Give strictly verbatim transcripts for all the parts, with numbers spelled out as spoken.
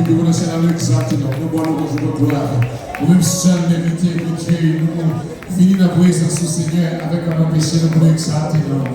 Pou nou, Senyè, nou egzalte non, nou ba w louwanj, nou ba w glwa. Ou menm sèl merite, Bondye, nou vini nan prezans ou, Senyè, avèk anpechman, nou egzalte non.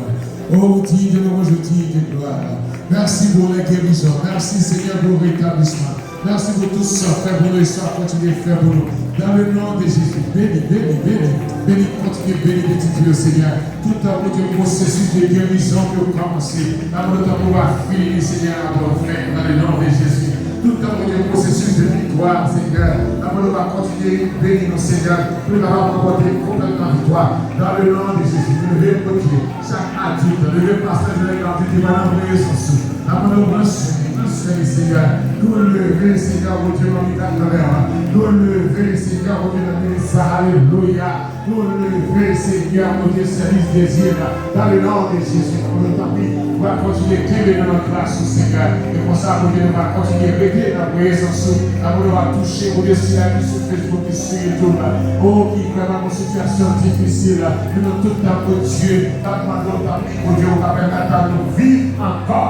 Oh, ou digne de louange, ou digne de gloire. Merci pour les guérisons. Merci, Seigneur, pour le rétablissement. Merci pour tout ce que tu as fait pour nous et ce que tu continues de faire pour nous. Dans le nom de Jésus, béni, béni, béni, béni, continue de bénir, béni, Seigneur. Tout tan, Bondye, pwosesis de gerizon ke w kòmanse, n ap mande w tankou w va fini, Senyè, apre w fè, dans le nom de Jésus. Tout tan, Bondye, pwosesis de viktwa, Senyè, n ap mande w va kontinye beni nou, Senyè, pou nou kapab ranpòte konplètman viktwa, dans le nom de Jésus. Nou leve, Bondye, chak adilt, leve pastè, leve adilt ki pa nan prezans ou. N ap mande w pran swen li, pran swen li, Senyè. Nou leve, Senyè, Bondye, nan mitan kanmè a. Nou leve, Senyè, Bondye, nan minis sa, alelouya. Nou leve, Senyè, Bondye, sèvis de Dye la. Dans le nom de Jésus, nou tanpri, nou va kontinye kenbe nou nan gras ou, Senyè. E konsa, Bondye, nou va kontinye rete nan prezans ou. Apre nou va touche, Bondye, sila ki sou Facebook, ki sou YouTube la. O, ki vrèman nan sitiyasyon difisil la. Nou nan tout tan, Bondye, n ap mande w, tanpri, Bondye, ou ka pèmèt nou viv ankò.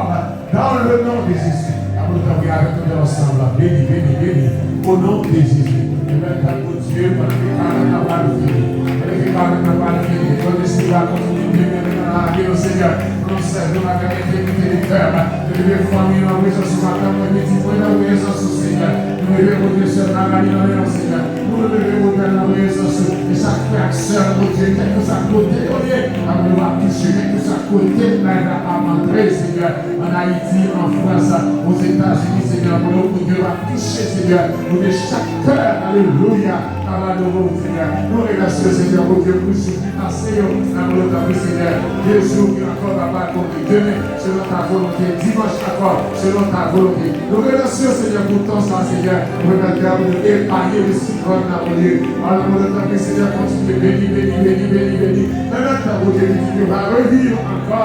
Dans le nom de Jésus. Apre nou tanpri avèk nou ansanm la. Beni, beni, beni. Au nom de Jésus. Amen. Tanpri Bondye, pandan ke karant nan pral fini. Pandan ke karant nan pral fini. Bondye, si va kontinye beni nan lavi nou, Senyè. Pou nou sèvi avèk entegrite de kè. Nou leve fanmi nan prezans ou, madanm mwen, pitit mwen nan prezans ou, Senyè. Nou leve Bondye sè Magali nan men ou, Senyè. Nou leve Bondye nan prezans ou. E chak frè ak sè, Bondye, kèlkeswa kote yo ye, nou va touche, kèlkeswa kote live la ap antre, Senyè. An Ayiti, an Frans, Ozetazini, Senyè, mwen yo, Bondye, va touche, Senyè. Bondye, chak kè, alelouya, ap adore w, Senyè. Nou remèsye w, Senyè, Bondye, pou jou ki pase yo, nan mwen yo, tanpri, Senyè. De jou ki ankò, papa, konte demen, selon ta volonte, dimanch ankò, selon ta volonte. Nou remèsye w, Senyè, pou tan sa, Senyè, nou remèt gade nou epaye de siklòn nan, Bondye. Alò, mwen yo, tanpri, Senyè, kontinye beni, beni, beni, beni, beni. Pèmèt, Bondye, pitit yo va reviv ankò,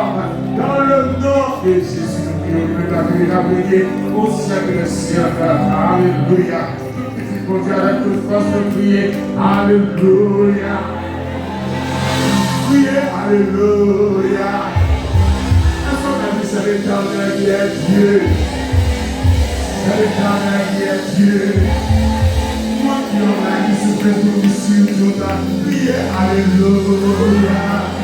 dans le nom de Jésus, nou priye, nou mèt la priye, la priye, au siècle des siècles. Alelouya. Tout pitit Bondye avèk tout fòs nou priye. Alelouya. Priye, alelouya. Ansanm, nou di, c'est l'Éternel qui est Dieu. C'est l'Éternel qui est Dieu. Mwen ki ann la, ki sou Facebook, ki sou YouTube la, priye, alelouya.